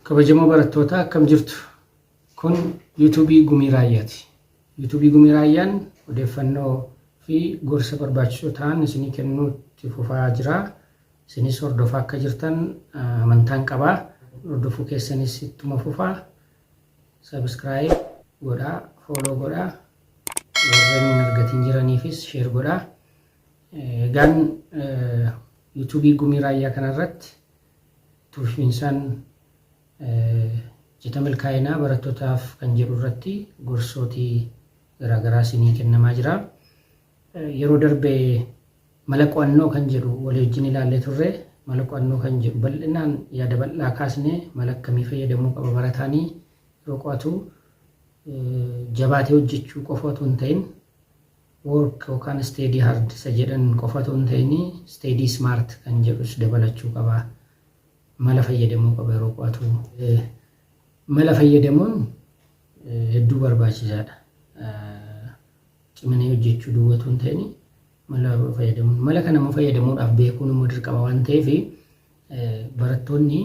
Kabajamoo barattootaa akkam jirtu? Kun yuutuubii Gumii Raayyaati. Yuutuubii Gumii Raayyaan odeeffannoo fi gorsa barbaachisoo ta'an isinii kennuutti fufaa jira. Isinis hordofaa akka jirtan amantaan qaba. Hordofuu keessanis ittuma fufaa. Subscribe godhaa, follow godhaa. Warreen hin argatin jiraniifis share godhaa. Egaan yuutuubii Gumii Raayyaa kanarratti Tuufiinsaan cita milkaa'inaa barattootaaf kan jedhu irratti gorsootii garaagaraa isinii kennamaa jira. Yeroo darbe mala qo'annoo kan jedhu walii wajjin ilaallee turre. Mala qo'annoo kan jedhu bal'inaan yaada bal'aa kaasne mala akkamii fayyadamuu qaba barataanii yeroo qo'atu jabaatee hojjechuu qofa otoo hin ta'in Work yookaan steady hard isa jedhan qofa otoo hin ta'in steady smart kan jedhus dabalachuu qaba. Mala fayyadamuu qaba yeroo qo'atu. Mala fayyadamuun hedduu barbaachisaadha. Cimanii hojjechuu duwwa otoo hin ta'in mala fayyadamuun. Mala kana immoo fayyadamuudhaaf beekuun immoo dirqama waan ta'eef barattoonni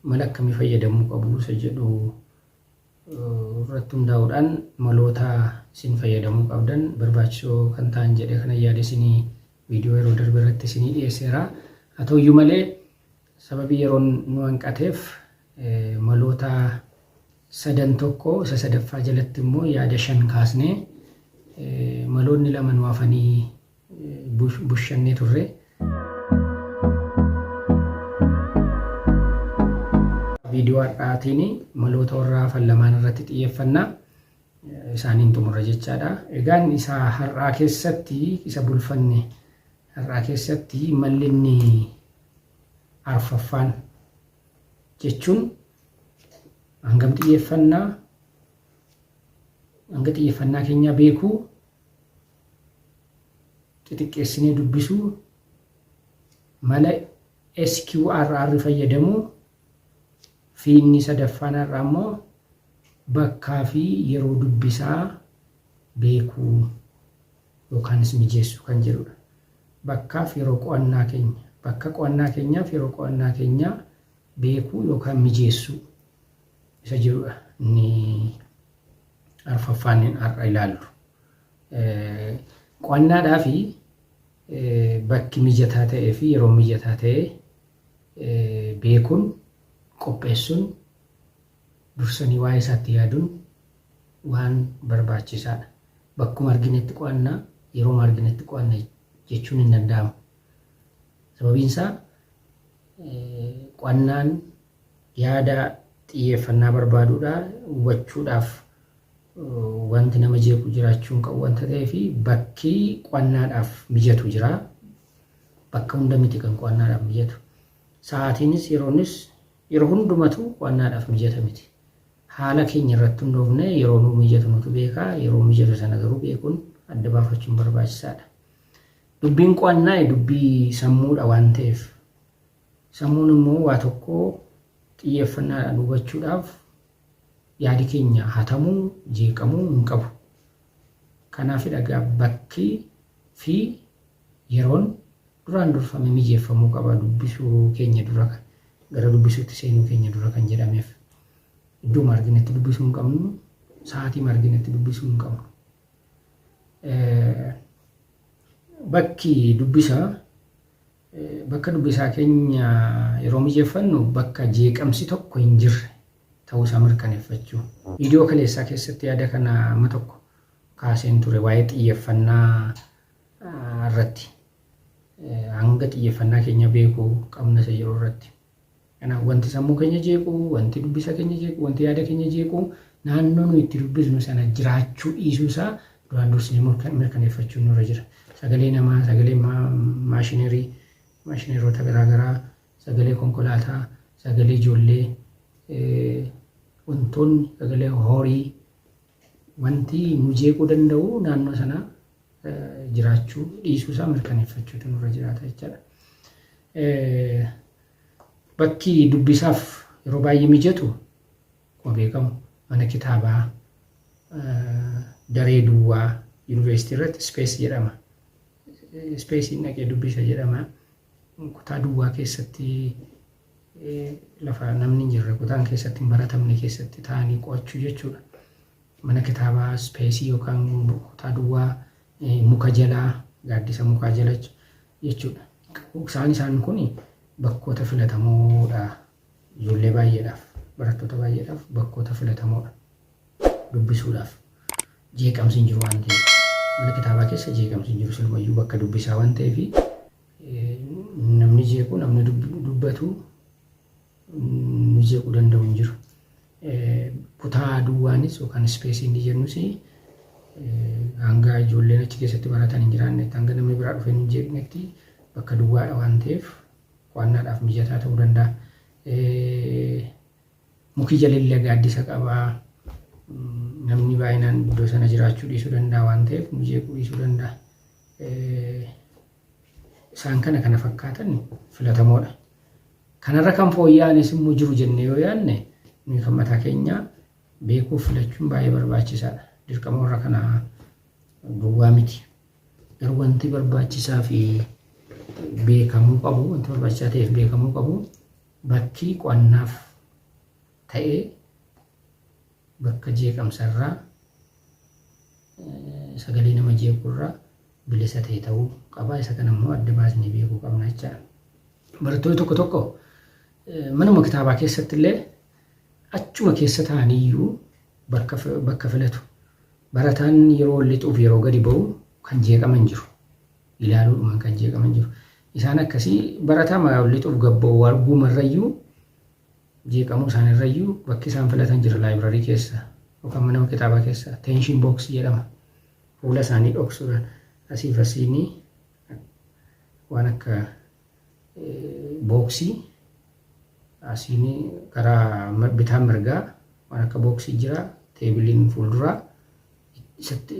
mala akkamii fayyadamuu qabu isa jedhu irratti hundaa'uudhaan maloota isin fayyadamuu qabdan barbaachisoo kan ta'an jedhee kana yaada isinii viidiyoo yeroo darbe irratti isinii dhiyeesseera. Haa ta'uyyuu malee sababii yeroon nu hanqateef maloota sadan tokko isa sadaffaa jalatti immoo yaada shan kaasnee maloonni lama nu hafanii bushannee turre. Viidiyoo har'aatiin maloota warra hafan lamaan irratti xiyyeeffanna. Isaaniin xumurra jechaadha. Egaan isa har'aa keessatti isa bulfanne har'aa keessatti malli inni arfaffaan jechuun hangam xiyyeeffannaa hanga xiyyeeffannaa keenyaa beekuu xixiqqeessinee dubbisuu, mala SQRR fayyadamuu fi inni sadaffaan har'aa immoo bakkaa fi yeroo dubbisaa beekuu yookaanis mijeessuu kan jedhudha. Bakkaaf yeroo qo'annaa keenya, bakka qo'annaa keenyaaf yeroo qo'annaa keenyaa beekuu yookaan mijeessuu isa jedhudha inni arfaffaan har'a ilaallu. Qo'annaadhaa fi bakki mijataa ta'ee fi yeroon mijataa ta'e beekuun qopheessuun dursanii waa'ee isaatti yaaduun waan barbaachisaadha. Bakkuma arginetti qo'annaa yeroo arginetti qo'anna jechuun hin danda'amu. Sababiin isaa qo'annaan yaada xiyyeeffannaa barbaaduudha hubachuudhaaf wanti nama jeequ jiraachuu hin qabu wanta ta'eef bakki qo'annaadhaaf mijatu jira. Bakka hunda miti kan qo'annaadhaaf mijatu. Sa'aatiinis yeroonis yeroo hundumatu qo'annaadhaaf mijata miti. Haala keenya irratti hundoofne yeroo nuu mijatu nutu beeka. Yeroo mijatu sana garuu beekuun adda baafachuun barbaachisaadha. Dubbiin qo'annaa dubbii sammuudha waan ta'eef sammuun immoo waa tokko xiyyeeffannaadhaan hubachuudhaaf yaadi keenya hatamuu, jeeqamuu hin qabu. Kanaafidha egaa bakki fi yeroon duraan durfamee mijeeffamuu qaba dubbisuu keenya dura gara dubbisuutti seenuu keenya dura kan jedhameef. Iddoo arginetti dubbisuu hin qabnu, sa'aatii arginetti dubbisuu hin qabnu. Bakki dubbisaa bakka dubbisaa keenya yeroo mijeeffannu bakka jeeqamsi tokko hin jirre ta'uu isaa mirkaneeffachuu. Viidiyoo kaleessaa keessatti yaada kana amma tokko kaaseen ture waa'ee xiyyeeffannaa irratti. Hanga xiyyeeffannaa keenya beekuu qabna isa yeroo irratti. Kanaaf wanti sammuu keenya jeequ, wanti dubbisa keenya jeequ, wanti yaada keenya jeequ naannoo nuyi itti dubbisnu sana jiraachuu dhiisuu isaa duraan dursinee mirkaneeffachuun nurra jira. Sagalee namaa, sagalee maashinerii, maashineroota garaagaraa, sagalee konkolaataa, sagalee ijoollee, wantoonni sagalee horii wanti nu jeequu danda'u naannoo sana jiraachuu dhiisuu isaa mirkaneeffachuutu nurra jiraata jechaadha. Bakki dubbisaaf yeroo baay'ee mijatu akkuma beekamu mana kitaabaa daree duwwaa yuunivarsiitii irratti ispees jedhama. Ispeesiin dhaqee dubbisa jedhama. Kutaa duwwaa keessatti Lafa namni hin jirre, kutaan keessatti hin baratamne keessatti taa'anii qo'achuu jechuudha. Mana kitaabaa space yookaan kutaa duwwaa, muka jalaa, gaaddisa mukaa jala jechuudha. Isaan kun bakkoota filatamoodha. Ijoollee baay'eedhaaf, barattoota baay'eedhaaf bakkoota filatamoodha. Dubbisuudhaaf jeeqamsi hin jiru waan ta'eef. Mana kitaabaa keessa jeeqamsi hin jiru, silumayyuu bakka dubbisaa waan ta'eef namni jeequ, namni dubbatu nu jeequu danda'u hin jiru. Kutaa duwwaanis yookaan space inni jennus hanga ijoolleen achi keessatti baratan hin jiraannetti, hanga namni biraa dhufee hin jeeqnetti bakka duwwaadha waan ta'eef qo'annaadhaaf mijataa ta'uu danda'a. Muki jalallee gaaddisa qabaa. Namni baay'inaan iddoo sana jiraachuu dhiisuu danda'a waan ta'eef nu jeequu dhiisuu danda'a. Isaan kana fakkaatan filatamoodha. Kanarra kan fooyya'anis immoo jiru jennee yoo yaadne, nuyi kan mataa keenyaa beekuuf filachuun baay'ee barbaachisaadha. Dirqama warra kanaa duwwaa miti. Garuu wanti barbaachisaa fi beekamuu qabu, wanti barbaachisaa ta'eef beekamuu qabu, bakki qo'annaaf ta'ee bakka jeeqamsarraa, sagalee nama jeequrraa bilisa ta'e ta'uu qaba. Isa kana immoo adda baasnee beekuu qabna jechaadha. Barattoonni tokko tokko manuma kitaabaa keessatti illee achuma keessa ta'aniyyuu bakka filatu. Barataan yeroo lixuuf yeroo gadi ba'u kan jeeqaman jiru. Ilaaluudhumaan kan jeeqaman jiru. Isaan akkasii barataa lixuuf gad ba'u arguumarrayyuu, jeeqamuu isaanirrayyuu, bakki isaan filatan jira library keessa yookaan mana kitaabaa keessa, attention box jedhama. Fuula isaanii dhoksuudhaan asiif asiinii waan akka box asiin karaa bitaa mirgaa waan akka box jira. Tableiin fuulduraa isatti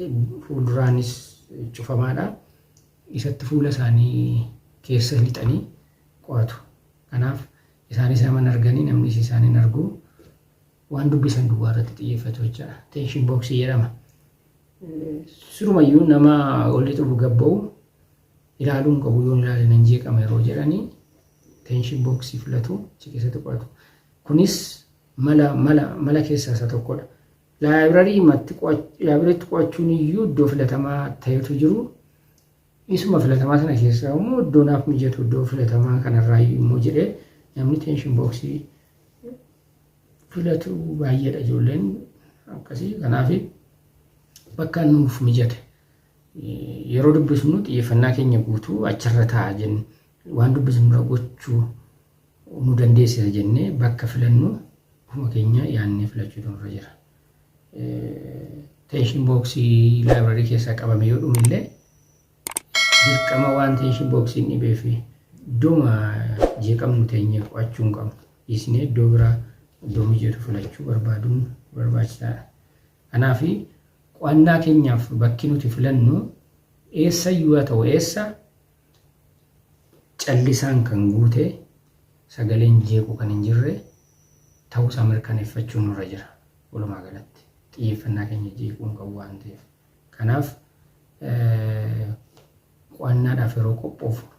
fuulduraanis cufamaadha. Isatti fuula isaanii keessa lixanii qo'atu. Kanaaf isaanis nama hin arganii, namnis isaan hin argu. Waan dubbisan duwwaa irratti xiyyeeffatu jechaadha. Attention box jedhama. Sirumayyuu nama ol lixuuf gad ba'u ilaaluun qabu, yoon ilaale nan jeeqama yeroo jedhanii attention box filatu, achi keessatti qo'atu. Kunis mala keessaa isa tokkodha. Library librarytti qo'achuun iyyuu iddoo filatamaa ta'etu jiru. Isuma filatamaa sana keessaa immoo iddoo naaf mijatu, iddoo filatamaa kanarraa immoo jedhee namni attention box filatu baay'eedha ijoolleen akkasii. Kanaaf bakka nuuf mijate yeroo dubbisnu xiyyeeffannaa keenya guutuu achirra taa'a jenne, waan dubbisnu irra gochuu nu dandeessisa jennee bakka filannu ofuma keenya yaadnee filachuutu nurra jira. Attention box library keessaa qabame yoo dhumillee, dirqama waan attention boxiin dhibee fi iddooma jeeqamnu teenyee qo'achuu hin qabnu. Dhiisnee iddoo biraa, iddoo mijatu filachuu barbaaduun barbaachisaadha. Kanaaf qo'annaa keenyaaf bakki nuti filannu eessayyuu haa ta'u eessa, callisaan kan guute, sagaleen jeequ kan hin jirre ta'uusaa mirkaneeffachuun nurra jira. Walumaa galatti xiyyeeffannaa keenya jeequu hin qabu waan ta'eef. Kanaaf qo'annaadhaaf yeroo qophoofnu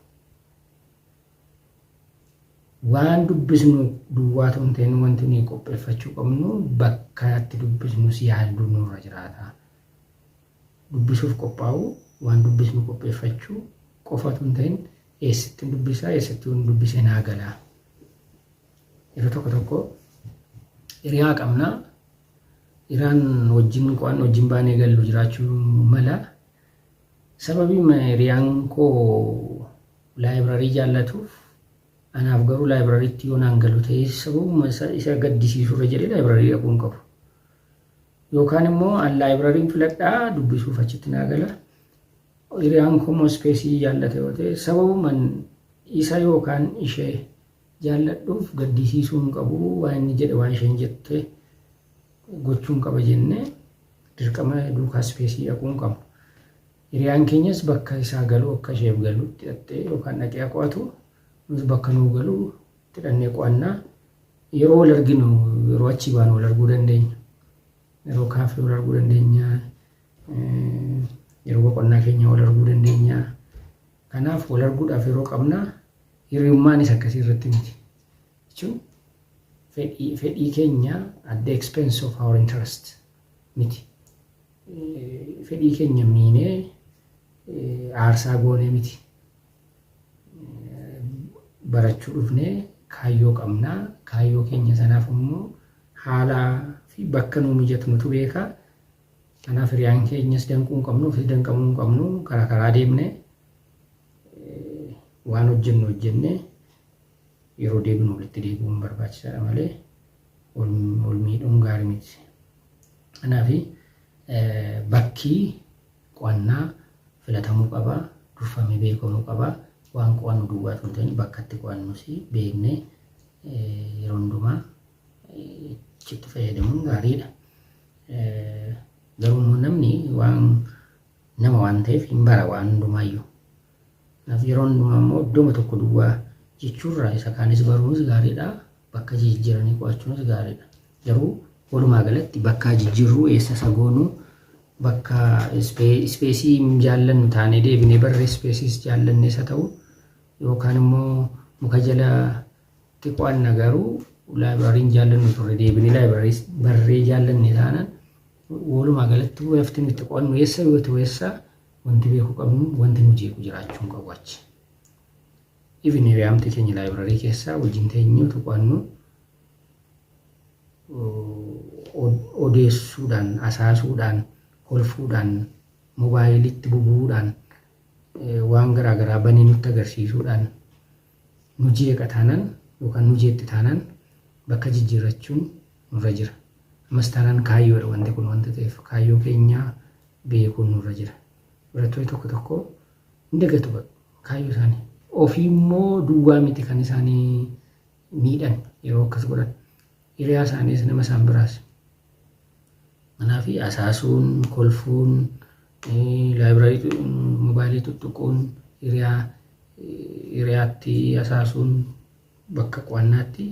waan dubbisnu duwwaa hin ta'in, wanti nuyi qopheeffachuu qabnu bakka itti dubbisnus yaaduu nurra jiraata. Dubbisuuf qophaa'u, waan dubbisnu qopheeffachuu qofatu hin ta'in, eessatti dubbisaa, eessatti hin dubbisee naa galaa. Yeroo tokko tokko hiriyaa qabnaa. Hiriyaan wajjin qo'annoo wajjin baanee gallu jiraachuu mala. Sababii hiriyaan koo library jaallatuuf, anaaf garuu librarytti yoo naan galu ta'ee, sababuma isa gaddisiisurra jedhee library dhaquu hin qabu. Yookaan immoo an libraryn filadhaa, dubbisuuf achitti naa gala. Hiriyaan koo immoo space jaallata yoo ta'e, sababuma isa yookaan ishee jaalladhuuf gaddisiisuu hin qabu, waan inni jedhe, waan isheen jette gochuu hin qaba jennee dirqama duukaa space dhaquu hin qabnu. Hiriyaan keenyas bakka isaa galu, akka isheef galutti hidhattee yookaan dhaqee qo'atu, nus bakka nuu galu hidhannee qo'annaa. Yeroo wal arginu, yeroo achii baanu wal arguu dandeenya. Yeroo kaafee wal arguu dandeenya. Yeroo boqonnaa keenya wal arguu dandeenya. Kanaaf wal arguudhaaf yeroo qabna. Hiriyummaanis akkasii irratti miti. Jechuun fedhii keenya at the expense of our interest miti. Fedhii keenya miinee aarsaa goonee miti. Barachuu dhufnee kaayyoo qabnaa. Kaayyoo keenya sanaaf immoo haalaa fi bakka nuu mijatu nutu beeka. Kanaaf hiriyaan keenyas danquu hin qabnu, ofis danqamuu hin qabnu. Karaa karaa deemnee waan hojjennu hojjennee yeroo deebinu walitti deebi'uun barbaachisaadha malee wal miidhuun gaarii miti. Kanaaf bakki qo'annaa filatamuu qaba, durfamee beekamuu qaba. Waan qo'annu duwwaa otoo hin ta'in bakka itti qo'annus beeknee yeroo hundumaa achitti fayyadamuun gaariidha. Garuu immoo namni waan nama waan ta'eef hin bara waan hundumaayyuu. Kanaaf yeroo hundumaa immoo iddooma tokko duwwaa jechuurraa isa kaanis baruunis gaariidha. Bakka jijjiiranii qo'achuunis gaariidha. Garuu walumaa galatti bakka jijjiirruu eessa isa goonuu, bakka space jaallannu taanee deebinee barree space jaallannees haa ta'u, yookaan immoo muka jalatti qo'anna garuu libraryn jaallannu turre deebinee library barree jaallanne taanaan, walumaa galatti lafti nuti qo'annu eessa yoo ta'u eessa, wanti beekuu qabnu wanti nu jeequ jiraachuu hin qabu achi. Even hiriyaamti keenya library keessaa wajjin teenyuutu qo'annu odeessuudhaan, asaasuudhaan, kolfuudhaan, moobaayilitti bubu'uudhaan, waan garaagaraa banee nutti agarsiisuudhaan nu jeeqa taanaan yookaan nu jeetti taanaan bakka jijjiirrachuun nurra jira. Ammas taanaan kaayyoodha wanti kun wanta ta'eef kaayyoo keenyaa beekuun nurra jira. Barattoonni tokko tokko hin dagatu kaayyoo isaanii. Ofii immoo duwwaa miti kan isaanii miidhan yeroo akkas godhan. Hiriyaa isaaniis, nama isaan biraas. Kanaaf asaasuun, kolfuun, library moobaayilii tuttuquun, hiriyaatti asaasuun bakka qo'annaatti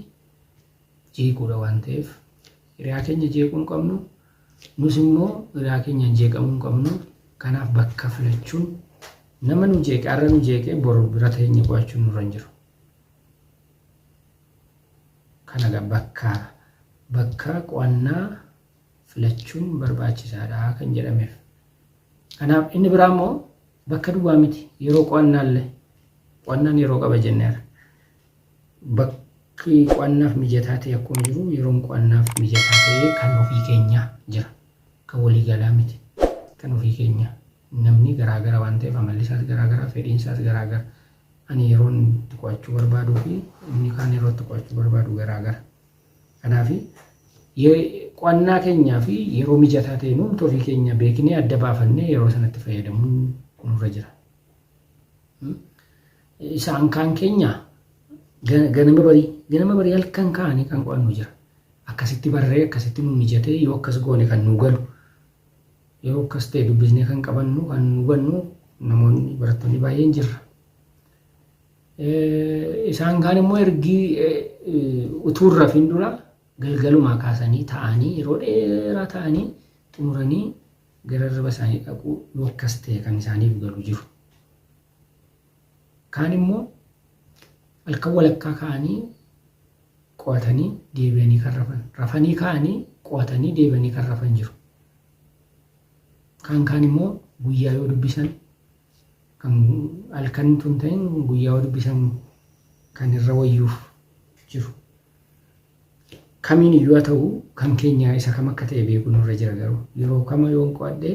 jeequudha waan ta'eef hiriyaa keenya jeequu hin qabnu. Nus immoo hiriyaa keenyaan jeeqamuu hin qabnu. Kanaaf bakka filachuun, nama nu jeeqe har'a nu jeeqee boru bira teenye qo'achuun nurra hin jiru. Kana egaa bakka qo'annaa filachuun barbaachisaadha kan jedhameef. Kanaaf inni biraa immoo bakka duwwaa miti, yeroo qo'annaallee qo'annaan yeroo qaba jenneera. Bakki qo'annaaf mijataa ta'e akkuma jiru yeroon qo'annaaf mijataa ta'e kan ofii keenyaa jira. Kan waliigalaa miti. Kan ofii keenyaa. Namni garaagara waan ta'eef amalli isaas garaagara, fedhiin isaas garaagara. Ani yeroon itti qo'achuu barbaaduu fi inni kaan yeroo itti qo'achuu barbaadu garaagara. Kanaaf qo'annaa keenyaa fi yeroo mijataa ta'e nuti ofii keenya beeknee adda baafannee yeroo sanatti fayyadamuun nurra jira. Isaan kaan keenya ganama barii halkan ka'anii kan qo'annu jira. Akkasitti barree akkasitti nu mijatee yoo akkas goone kan nu galu, yeroo akkas ta'e dubbisnee kan qabannu, kan nu hubannu namoonni barattoonni baay'een jirra. Isaan kaan immoo ergi utuu hin rafin dura galgalumaa kaasanii ta'anii yeroo dheeraa ta'anii xumuranii gara hirriba isaanii dhaquu, yoo akkas ta'e kan isaaniif galu jiru. Kaan immoo halkan walakkaa ka'anii qo'atanii deebi'anii kan rafan, rafanii ka'anii qo'atanii deebi'anii kan rafan jiru. Kaan kaan immoo guyyaa yoo dubbisan, kan halkan tun ta'in guyyaa yoo dubbisan kan irra wayyuuf jiru. Kamiin iyyuu haa ta'u, kan keenya isa kam akka ta'e beekuun nurra jira. Garuu yeroo kama yoon qo'adhe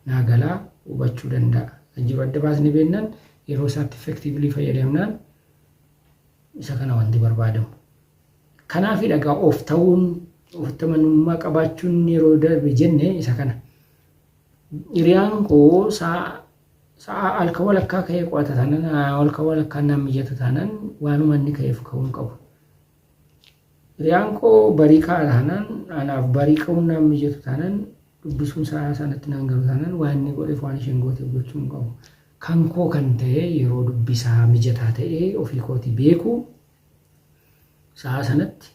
naa galaa, hubachuu danda'a kan jiru adda baasnee beennaan yeroo isaatti effectively fayyadamnaan isa kana wanti barbaadamu. Kanaaf dhagaa of ta'uun, ofitti amanamummaa qabaachuun yeroo darbe jenne isa kana. Hiriyaan koo sa'a halkan walakkaa ka'ee qo'ata taanaan, halkan walakkaa naan mijata taanaan, waanuma inni ka'eef ka'uu hin qabu. Hiriyaan koo barii ka'a taanaan, anaaf barii ka'uun naan mijatu taanaan, dubbisuun sa'a sanatti naan galu taanaan, waan inni godheef, waan isheen gooteef gochuu hin qabu. Kan koo kan ta'e yeroo dubbisaa mijataa ta'e ofii kootii beeku sa'a sanatti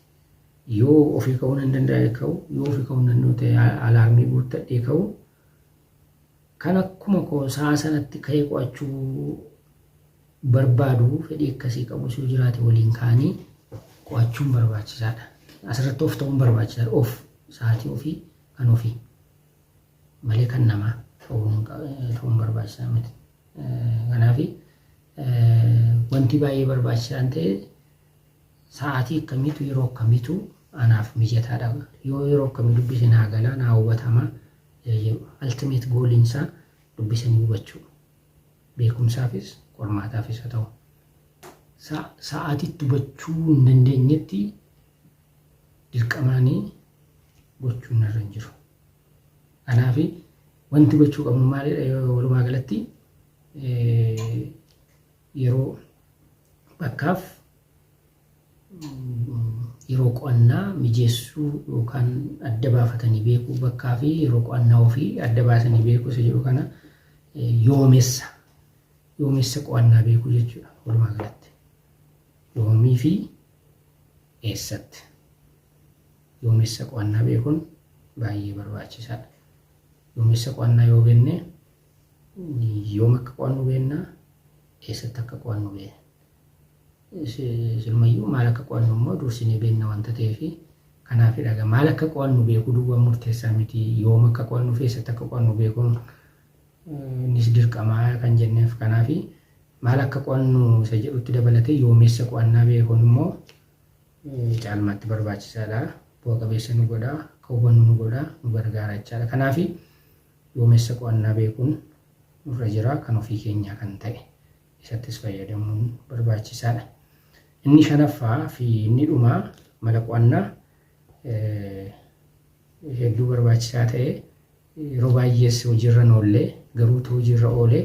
yoo ofii ka'uu nan danda'e ka'u, yoo ofii ka'uu hin danda'u ta'e alarm guuttadhee ka'u. Kan akkuma koo sa'a sanatti ka'ee qo'achuu barbaadu, fedhii akkasii qabus yoo jiraate, waliin ka'anii Qo'achuun barbaachisaadha. Asirratti of ta'uun barbaachisaadha. Of sa'aatii ofii kan ofii malee kan namaa ta'uun barbaachisaa miti. Kanaaf wanti baay'ee barbaachisaan ta'e sa'aatii akkamiitu, yeroo akkamiitu anaaf mijataadha? Yoo yeroo akkamii dubbise naa galaa, naa hubatamaa? Ultimate goaliinsaa dubbisanii hubachuu. Beekumsaafis qormaataafis haa ta'u. Sa'aatiitti hubachuu hin dandeenyetti dirqamaanii gochuun irra hin jiru. Kanaaf wanti gochuu qabnu maalidha? Walumaa galatti yeroo, bakkaaf yeroo qo'annaa mijeessuu yookaan adda baafatanii beekuu, bakkaa fi yeroo qo'annaa ofii adda baasanii beekuu isa jedhu kana, yoomessa qo'annaa beekuu jechuudha walumaa galatti. Yoomii fi eessatti yoomessa qo'annaa beekuun baay'ee barbaachisaadha. Yoomessa qo'annaa yoo beekne, yoom akka qo'annu beekna, eessatti akka qo'annu beekna. Silumayyuu maal akka qo'annu immoo dursinee beekna wanta ta'eef, kanaafidha maal akka qo'annu beekuu duwwaan murteessaa miti, yoom akka qo'annu fi eessatti akka qo'annu beekuun innis dirqamaa kan jenneef. Kanaafi maal akka qo'annu isa jedhutti dabalatee yoomessa qo'annaa beekuun immoo caalmaatti barbaachisaadha. Bu'a qabeessa nu godha, akka hubannu nu godha, nu gargaara jechaadha. Kanaafi yoomessa qo'annaa beekuun nurra jira, kan ofii keenyaa kan ta'e isattis fayyadamuun barbaachisaadha. Inni shanaffaa fi inni dhumaa mala qo'annaa hedduu barbaachisaa ta'e, yeroo baay'ees hojiirra hin oollee, garuu hojiirra oolee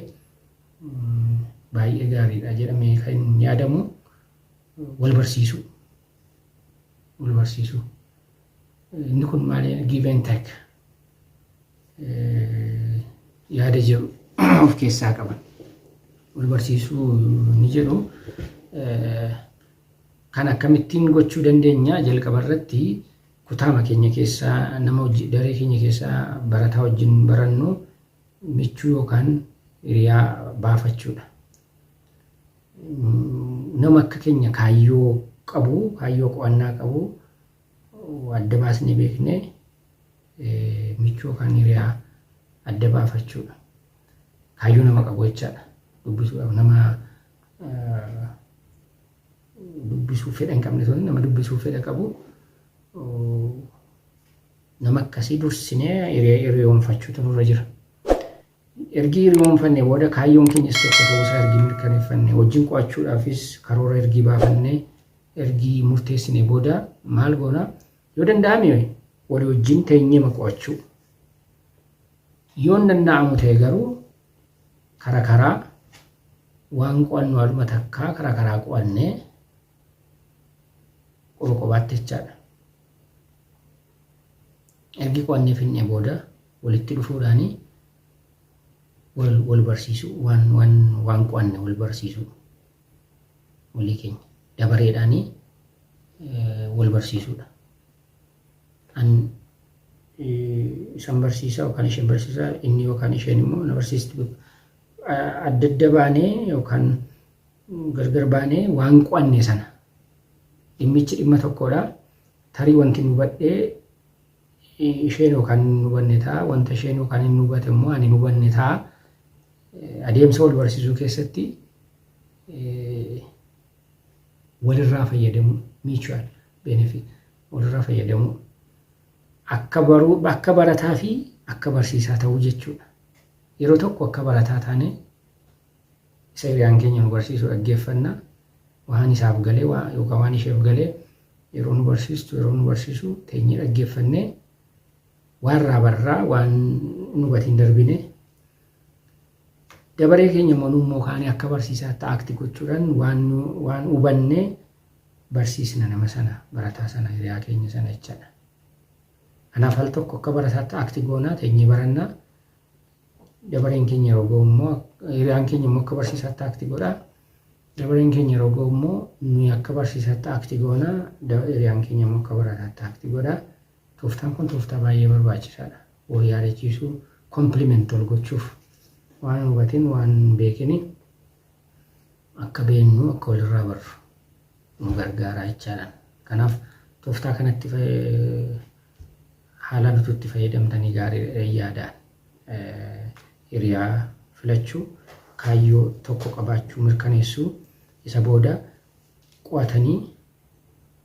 baay'ee gaariidha jedhamee kan yaadamu, wal barsiisuu. Wal barsiisuu. Inni kun maali? Give and take yaada jedhu of keessaa qaba. Wal barsiisuu ni jedhu kan akkamittiin gochuu dandeenya? Jalqaba irratti kutaama keenya keessaa nama daree keenya keessaa barataa wajjin barannu michuu yookaan hiriyaa baafachuudha. Nama akka keenya kaayyoo qabu, kaayyoo qo'annaa qabu adda baasnee beeknee michuu yookaan hiriyaa adda baafachuudha. Kaayyoo nama qabu jechaadha. Dubbisuudhaaf nama dubbisuu fedha hin qabne sun, nama dubbisuu fedha qabu, nama akkasii dursinee hiriyoonfachuutu nurra jira. Ergi hiriyoonfanne booda, kaayyoon keenyas tokko ta'uusaa ergi mirkaneeffanne, wajjin qo'achuudhaafis karoora ergi baafannee, ergi murteessine booda maal goona? Yoo danda'ame walii wajjin teenyeema qo'achuu. Yoo hin danda'amu ta'e garuu karaa karaa waan qo'annu haaluma takkaa karaa karaa qo'annee qoba qobaatti jechaadha. Ergi qo'annee finnee booda walitti dhufuudhaanii wal barsiisuu, waan qo'anne wal barsiisuu, walii keenya dabareedhaanii wal barsiisuudha. An isan barsiisaa yookaan isheen barsiisaa, inni yookaan isheen immoo na barsiisti, adda adda baanee yookaan gargar baanee waan qo'anne sana, dhimmichi dhimma tokkodha. Tarii wanti nu hubadhee isheen yookaan hin hubanne ta'a, wanta isheen yookaan hin hubate immoo ani hin hubanne ta'a. Adeemsa wal barsiisuu keessatti walirraa fayyadamuu, mutual benefit, walirraa fayyadamuu, akka baruu, akka barataa fi akka barsiisaa ta'uu jechuudha. Yeroo tokko akka barataa taane isa hiriyaan keenya nu barsiisu dhaggeeffanna, waan isaaf galee yookaan waan isheef galee yeroo nu barsiistu, yeroo nu barsiisu teenyee dhaggeeffannee waan irraa barraa, waan nu hubatiin darbine. Dabaree keenya immoo immoo kaanee akka barsiisaatti act gochuudhaan waan hubannee barsiisna nama sana, barataa sana, hiriyaa keenya sana jechaadha. Kanaaf al tokko akka barataatti act goonaa teenyee barannaa, dabareen keenya yeroo ga'u immoo hiriyaan keenya immoo akka barsiisaatti act godhaa. Dabareen keenya yeroo ga'u immoo nuyi akka barsiisaatti act goonaa, hiriyaan keenya immoo akka barataatti act godhaa. Tooftaan kun tooftaa baay'ee barbaachisaadha. Wal yaadachiisuu, complement wal gochuuf, waan hubatin, waan beekini akka beennu, akka walirraa barru nu gargaara jechaadha. Kanaaf tooftaa kanatti haalaan utuu itti fayyadamtanii gaariidha yaadaan. Hiriyaa filachuu, kaayyoo tokko qabaachuu mirkaneessuu, isa booda qo'atanii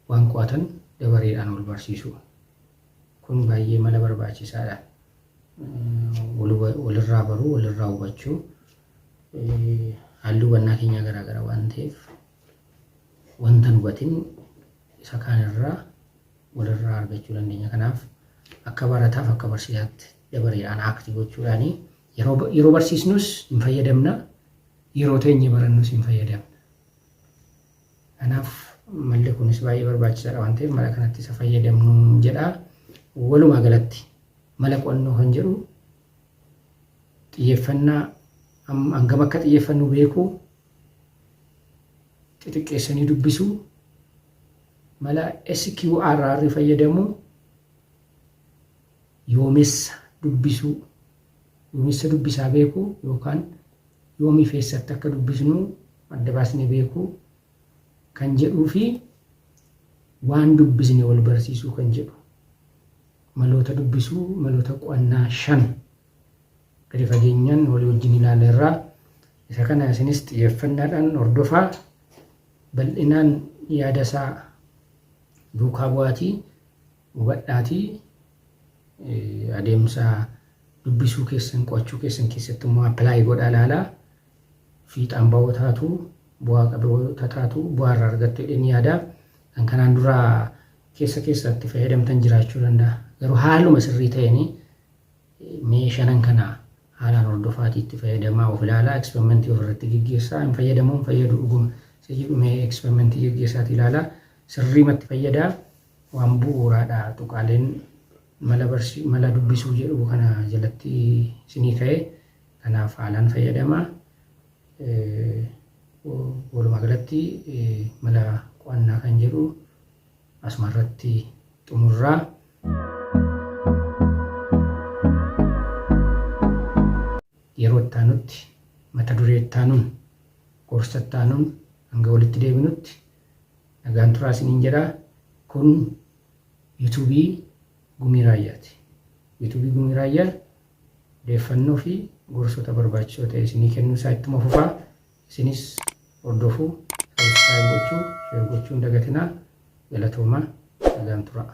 waan qo'atan dabareedhaan wal barsiisuu. Kun baay'ee mala barbaachisaadha. Walirraa baruu, walirraa hubachuu, haalli hubannaa keenyaa garaagara waan ta'eef wanta hin hubatin isa kaanirraa walirraa argachuu dandeenya. Kanaaf akka barataaf akka barsiisaatti dabareedhaan aakti gochuudhaan yeroo barsiisnus hin fayyadamna, yeroo teenye barannus hin fayyadamna. Kanaaf malli kunis baay'ee barbaachisaadha waan ta'eef mala kanatti isa fayyadamnu jedha. Walumaa galatti mala qo'annoo kan jedhu xiyyeeffannaa hangam akka xiyyeeffannu beekuu, xixiqqeessanii dubbisuu, mala SQRR fayyadamuu, yoomessa dubbisuu, yoomessa dubbisaa beekuu yookaan yoomiif eessatti akka dubbisnu adda baasnee beekuu kan jedhuu fi waan dubbisne wal barsiisuu kan jedhu maloota dubbisuu maloota qo'annaa 5 gadi fageenyaan walii wajjin ilaaleerra. Isa kana isinis xiyyeeffannaadhaan hordofaa bal'inaan yaada isaa duukaa bu'aatii hubadhaatii adeemsa dubbisuu keessan qo'achuu keessan keessatti immoo appilaayi godhaa ilaalaa fiixaan ba'oo taatu bu'aa qaboota taatu bu'aa irraa argattu jedheen yaada. Kan kanaan dura keessa keessatti fayyadamtan jiraachuu danda'a. Garuu haaluma sirrii ta'een mee shanan kana haalaan hordofaatii itti fayyadamaa of ilaalaa eksperimentii of irratti geggeessaa hin fayyadamuu hin fayyadu dhuguma isa jedhu mee eksperimentii geggeessaatii ilaalaa sirriimatti fayyadaa waan bu'uuraadha tuqaaleen mala barsi mala dubbisuu jedhu kana jalatti isinii ka'e kanaaf haalaan fayyadamaa walumaa galatti mala qo'annaa kan jedhu asuma irratti xumurraa. Yeroo itti aanutti mata duree itti aanuun gorsa itti aanuun hanga walitti deebinutti nagaan turaa isiniin jedha. Kun yuutuubii Gumii Raayyaati. Yuutuubii Gumii Raayyaa odeeffannoo fi gorsoota barbaachisoo ta'e isinii kennuu isaa ittuma fufaa. Isinis hordofuu, subscribe gochuu, share gochuu hin dagatinaa. Galatoomaa. Nagaan turaa.